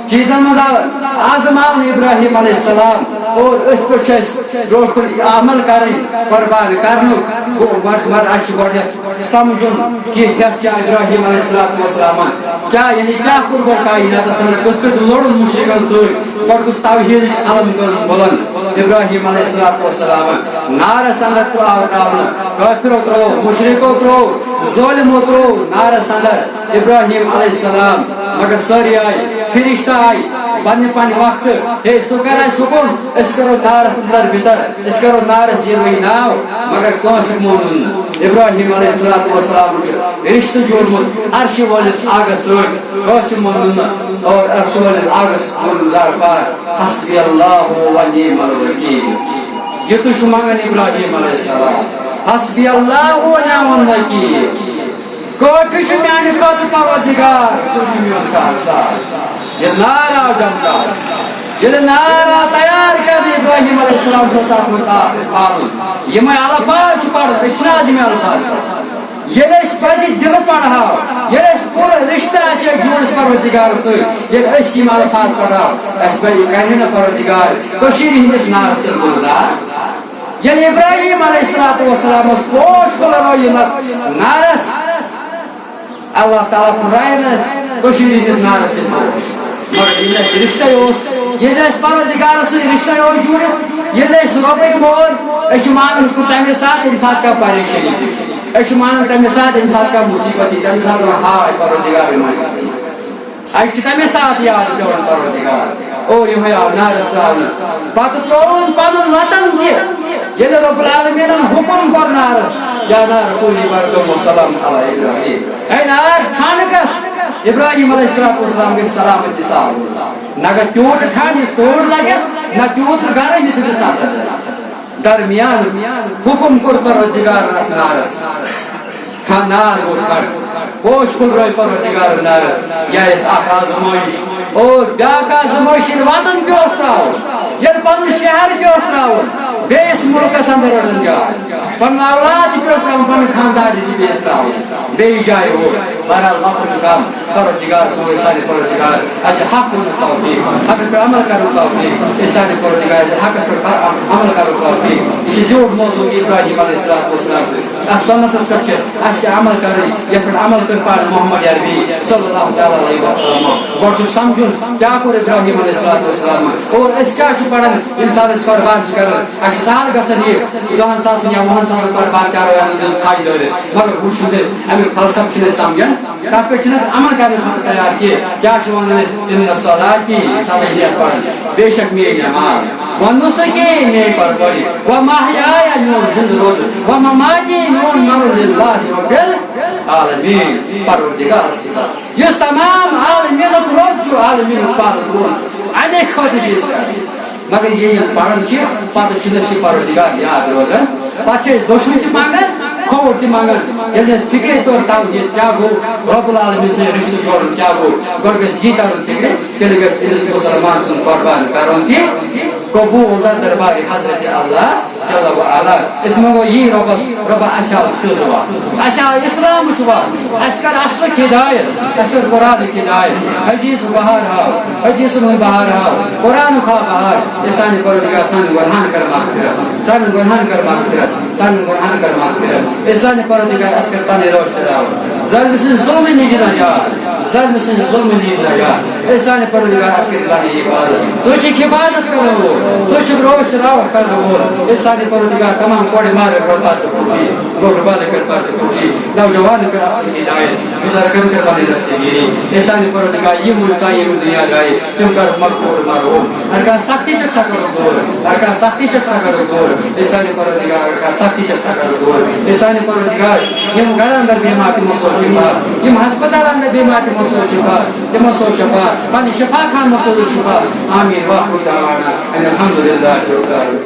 چیٖزن منٛز آو آزماونہٕ ابراہیم علیہ السلام؟ اور أتھۍ پٮ۪ٹھ چھِ اَسہِ برٛونٛٹھ کُن عمل کرٕنۍ، قربان کرنُک۔ گوٚو، مگر، مگر اَسہِ چھُ گۄڈٕنٮ۪تھ سمجھُن کہِ ہیٚتھ کیٛاہ ابراہیم علیہ الصلوۃ والسلامن کیٛاہ، یعنی کیٛاہ کوٚر گۄڈٕ کایناتس اندر، کِتھ پٲٹھۍ لوٚڑُن مُشرکن سۭتۍ، گۄڈٕ گوٚژھ توحیٖدٕچ علم کَرُن بُلند۔ ابراہیم علیہ الصلوۃ والسلامن نارس اندر ترٛاو ترٛاونہٕ، کٲفرو ترٛوو، مُشرکو ترٛوو، ظٲلمو ترٛوو نارس اندر ابراہیم علیہ السلام، مگر سٲری آیہِ، فرشتہٕ آیہِ، پننہِ پننہِ وقتہٕ، ہے، ژٕ کر اَسہِ حُکُم، أسۍ کرو نارس اندر بِتر، أسۍ کرو نارس یِروٕے ناو، مگر کٲنٛسہِ مونُن نہٕ۔ ابراہیم علیہ الصلوۃ والسلام چھُ رشتہٕ جوڑمُت عرشہِ وٲلِس آگس سۭتۍ، کٲنٛسہِ مونُن نہٕ، اور عرشہِ وٲلِس آگس ووٚن زار پار، حسبی اللہ و نعم الوکیل۔ یہِ تُہۍ چھِو منگان ابراہیم علیہ السلام، حسبی اللہ و نعم الوکیل۔ کٲفی چھُ میانہِ خٲطرٕ پروردگار، سُہ چھُ میون کارساز۔ ییٚلہِ نار آو جمکار، ییٚلہِ نار آو تیار کرنہٕ، ابراہیم علیہ السلام چھُ تَتھ منٛز آ-، آمُت۔ یِمے الفاظ چھُ پران، أسۍ چھِنہٕ آز یِمے الفاظ پران۔ ییٚلہِ أسۍ پزِس دِلہٕ پڑہاو، ییٚلہِ أسۍ پوٗرٕ رشتہٕ آسہِ ہے جوڑِتھ پروردگارس سۭتۍ، ییٚلہِ أسۍ یِم الفاظ پرہاو، اَسہِ پزِ، کرِ ہے نہٕ پروردگار کٔشیٖرِ ہٕنٛدِس نارس تہِ گُلزار۔ ییٚلہِ ابراہیم علیہ الصلوۃ والسلام اوس پوش پھُلرٲوِتھ نارس، اللہ تعالیٰ پھُلرایہِ نہٕ اَسہِ کٔشیٖرِ ہٕنٛدِس نارس سۭتۍ پوش۔ مگر ییٚلہِ اَسہِ رِشتَے اوس، ییٚلہِ اَسہِ پروردگارس سۭتۍ رِشتَے اوس جُڑِتھ، ییٚلہِ أسۍ رۄبٕے مون، أسۍ چھِ مانان کُ-، تَمے ساتہٕ، ییٚمہِ ساتہٕ کانٛہہ پریشٲنی تہِ چھِ۔ أسۍ چھِ مانان تَمے ساتہٕ، ییٚمہِ ساتہٕ کانٛہہ مُصیٖبت یی، تَمے ساتہٕ وَنان، ہاے پروردگار، یِمَن اَتہِ چھِ تَمہِ ساتہٕ یاد پٮ۪وان پروردگار۔ اور یِہوٚے آو نارَس ترٛاونہٕ۔ پَتہٕ ترٛووُن پَنُن وطن تہِ۔ ییٚلہِ رب العالمیٖنَن حُکُم کوٚر نارَس، یا نار کونی بردم و سلام علی ابراہیم۔ اے نار، ٹھنڈ گژھ۔ ابراہیم علیہ الصلوۃ والسلام گژھِ سلامتی سان۔ نہ گژھِ تیوٗت ٹھنڈ یُس تور لگٮ۪س، نہ تیوٗت گرم یُتھ أمِس نظر درمیان حُکُم کوٚر پروردگارَن اَتھ نارَس۔ کھا-، نار گوٚو کھڑ۔ پوش پھُلرٲے پروردگارَن نارَس۔ یہِ آیَس اَکھ آزمٲیِش۔ اور بیٛاکھ آزمٲیِش، ییٚلہِ وطن پیوس ترٛاوُن، ییٚلہِ پَنُن شہر پیوس ترٛاوُن، بیٚیِس مُلکَس اَندَر رَٹُن جاے۔ پَنُن اولاد تہِ پیوس ترٛاوُن، پَنُن خاندان تہِ بیٚیِس ترٛاوُن۔ بیٚیہِ جایہِ ہُہ۔ بہرحال، مۄکُل چھُ کَم۔ پروردگار سون، سانہِ پروردگار، اَسہِ حق وَنُن توفیٖق، حقَس پٮ۪ٹھ عمل کَرُن توفیٖق، اَسہِ سانہِ پروردگار، اَسہِ حقَس پٮ۪ٹھ عمل کَرُن توفیٖق۔ یہِ چھُ زیوٗٹھ موضوع ابراہیم علیہ الصلوۃ والسلام سۭتۍ۔ اَتھ سُنتَس پٮ۪ٹھ چھِ اَسہِ تہِ عمل کَرٕنۍ، یَتھ پٮ۪ٹھ عمل کٔر پانہٕ محمد عربی صلی اللہ تعالیٰ علیہ وسلم۔ گۄڈٕ چھُ سَمجھُن کیٛاہ کوٚر ابراہیم علیہ الصلوۃ والسلام، اور أسۍ کیٛاہ چھِ پَران ییٚمہِ ساتہٕ أسۍ قۄربان چھِ کَران۔ اَسہِ چھُ سہل گژھان یہِ دَہَن ساسَن یا وُہَن ساسَن قۄربان چاروایَن دیُن تھَج دٲرِتھ، مگر وٕچھُن تہِ اَمیُک فلسفہٕ چھِنہٕ أسۍ سَمجھان۔ تَتھ پٮ۪ٹھ چھِنہٕ أسۍ عمل کَرنہٕ خٲطرٕ تیار کینٛہہ۔ کیٛاہ چھِ وَنان أسۍ؟ اِنَّ صَلاتِی، ییٚمہِ ساتہٕ أسۍ نِیَت پَران، بے شک میٛٲنۍ نٮ۪ماز، وَ نُسُکی، میٛٲنۍ قۄربٲنی، وَ مَحْیَایَ، میون زِندٕ روزُن، وَ مَمَاتِی، میون مَرُن، لِلّٰہِ رَبِّ العالمین، پروردگارَس خٲطرٕ، یُس تمام عالمیٖنُک رۄب چھُ، عالمیٖنُک پالَن وول چھُ، اَمے خٲطرٕ چھِ أسۍ کَران۔ مگر ییٚلہِ یِم پران چھِ، پتہٕ چھُنہٕ اَسہِ یہِ پروردگار یاد روزان۔ پتہٕ چھِ أسۍ دۄشوٕنۍ تہِ منگان، کھووُر تہِ منگان۔ ییٚلہِ نہٕ اَسہِ فِکرے توٚر تَو یہِ کیٛاہ گوٚو، رب العالمین سۭتۍ رِشتہٕ جوڑُن کیٛاہ گوٚو، گۄڈٕ گژھِ یی تَرُن فِکرِ، تیٚلہِ گژھِ أمِس مُسلمان سُنٛد قۄربان کَرُن تہِ قبوٗل در دربارِ حضرت اللہ جل و علا۔ أسۍ منٛگو یی رۄبَس، رۄبا، اَسہِ آو سٕژ وَتھ، اَسہِ آو اِسلامٕچ وَتھ، اَسہِ کر اَصلٕچ ہدایت، اَسہِ کر قرآنٕچ ہدایت، حدیثُک بہار ہاو، حدیثُن ہُنٛد بہار ہاو، قرآنُک ہاو بہار۔ اے سانہِ پروردگار، سانٮ۪ن گۄنہَن کر مغفرت، سانٮ۪ن گۄنہَن کر مغفرت، سانٮ۪ن گۄنہَن کر مغفرت۔ اے سانہِ پروردگار، اَسہِ کر پنٕنۍ رٲچھ راو، ظٲلمہٕ سٕنٛدِ ظُلمہٕ نِش نجات، ظٲلمہٕ سٕنٛدِ ظُلمہٕ نِش نجات۔ اے سانہِ پروردگار، اَسہِ کر پنٕنۍ عبادت، ژٕ چھُکھ حفاظت کرن وول، ژٕ چھُکھ رٲچھ راوَٹھ کرن وول۔ اے سانہِ پروردگار، تمام کورِ مارٕ کر پردٕ پوشی، گوٚبرٕ بالہٕ کر پردٕ پوشی، نوجوان کر اَصلٕچ ہدایت، بُزرگن کر پنٕنۍ دستگیری۔ اے سانہِ پروردگار، یِم مُلکہ یِم دُنیا گاہہِ، تِم کر مقبوٗل مرحوم۔ ہر کانٛہہ سختی چھکھ سا کر دوٗر، ہر کانٛہہ سختی چھکھ سا کر دوٗر۔ اے سانہِ پروردگار، ہر کانٛہہ سختی چھکھ سا کر دوٗر۔ اے سانہِ پروردگار، یِم گرن اندر بیمار، تِمن سوز شفا، یِم ہسپتالن اندر بیمار، تِمن سوز شفا، تِمن سوز شفا، پننہِ شفا خانہٕ منٛز سوز شفا۔ آمین۔ وآخر دعوانا ان الحمد للہ رب العالمین۔